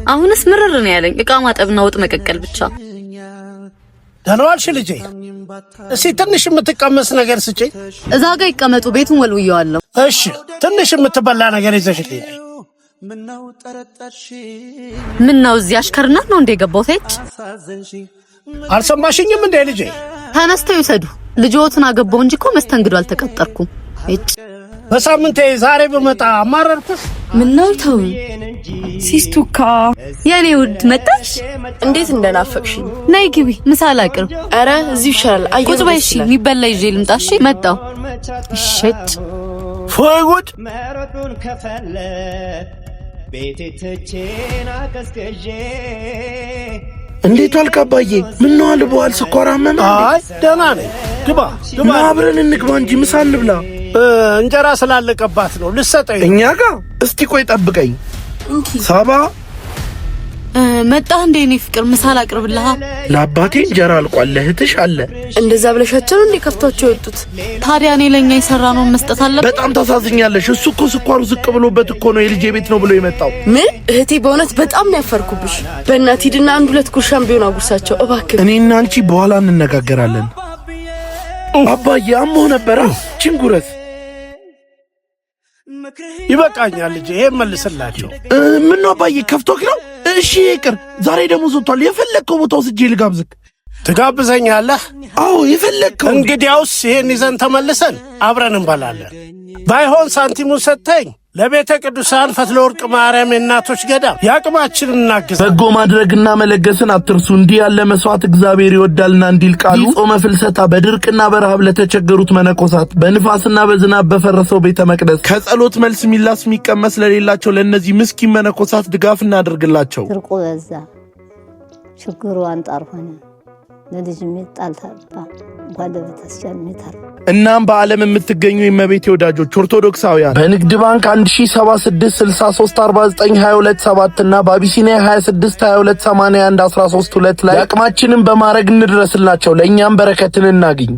አሁንስ ምርር ነው ያለኝ፣ እቃ ማጠብና ወጥ መቀቀል ብቻ። ደህና ዋልሽ ልጄ። እስቲ ትንሽ የምትቀመስ ነገር ስጪኝ። እዛ ጋ ይቀመጡ፣ ቤቱን ወልውየዋለሁ። እሺ፣ ትንሽ የምትበላ ነገር ይዘሽልኝ። ምን ነው እዚህ አሽከርነት ነው እንደ የገባሁት? እጭ። አልሰማሽኝም እንዴ ልጄ? ተነስተው ይውሰዱ። ልጅዎትን አገባው እንጂ እኮ መስተንግዶ አልተቀጠርኩም። እጭ። በሳምንቴ ዛሬ ብመጣ አማረርኩሽ? ምነው ተውኝ። ሲስቱካ። የኔ ውድ መጣሽ? እንዴት እንደናፈቅሽኝ! ነይ ግቢ፣ ምሳ ላቅርብ። ኧረ እዚሁ ይሻላል። አየሩ ቁጭ በይ። ደስ እሺ፣ ይላል። የሚበላ ይዤ ልምጣ። እሺ፣ መጣሁ። እሸጭ። ወይ ጉድ! መሮጡን ከፈለግ ቤቴ ትቼን አቀዝቅዤ። እንዴት ዋልክ አባዬ? ምነው አልቦሃል? ስኳር አመመህ? አይ፣ ደህና ነኝ። ግባ ግባ። ና አብረን እንግባ እንጂ ምሳ እንብላ። እንጀራ ስላለቀባት ነው ልሰጠኝ። እኛ ጋ እስቲ ቆይ ጠብቀኝ። ሳባ። መጣህ እንዴ? እኔ ፍቅር፣ ምሳ ላቅርብልህ። ለአባቴ እንጀራ አልቋል፣ ለእህትሽ አለ። እንደዛ ብለሻቸው ነው እንዴ ከፍቷቸው የወጡት? ታዲያ እኔ ለኛ የሰራነውን መስጠት አለብን። በጣም ታሳዝኛለሽ። እሱ እኮ ስኳሩ ዝቅ ብሎበት እኮ ነው የልጄ ቤት ነው ብሎ የመጣው። ምን እህቴ፣ በእውነት በጣም ነው ያፈርኩብሽ። በእናትህ ሂድና አንድ ሁለት ጉርሻም ቢሆን አጉርሳቸው እባክህ። እኔና አንቺ በኋላ እንነጋገራለን። አባዬ፣ አሞህ ነበረ? ችንጉረስ። ይበቃኛል ልጄ፣ ይሄን መልስላቸው። ምን ነው አባዬ፣ ከፍቶክ ነው? እሺ ይቅር። ዛሬ ደግሞ ወጥቷል። የፈለግከው ቦታ ወስጄ ልጋብዝክ። ትጋብዘኛለህ? አዎ፣ የፈለግከው። እንግዲያውስ ይሄን ይዘን ተመልሰን አብረን እንበላለን። ባይሆን ሳንቲሙን ሰጥተኝ ለቤተ ቅዱሳን ፈትለ ወርቅ ማርያም የእናቶች ገዳም የአቅማችንን እናግዛለን። በጎ ማድረግና መለገስን አትርሱ፣ እንዲህ ያለ መስዋዕት እግዚአብሔር ይወዳልና እንዲል ቃሉ። ጾመ ፍልሰታ በድርቅና በረሃብ ለተቸገሩት መነኮሳት፣ በንፋስና በዝናብ በፈረሰው ቤተ መቅደስ ከጸሎት መልስ የሚላስ የሚቀመስ ለሌላቸው ለእነዚህ ምስኪን መነኮሳት ድጋፍ እናደርግላቸው። ድርቁ በዛ፣ ችግሩ አንጣር ሆነ። ለልጅ የሚጣል ታጣ፣ እንኳን ለቤተክርስቲያን የሚተርፍ። እናም በዓለም የምትገኙ የእመቤቴ ወዳጆች ኦርቶዶክሳውያን በንግድ ባንክ 1076 63 49 22 7 እና በአቢሲኒያ 26 22 81 13 2 ላይ አቅማችንን በማድረግ እንድረስላቸው፣ ለእኛም በረከትን እናግኝ።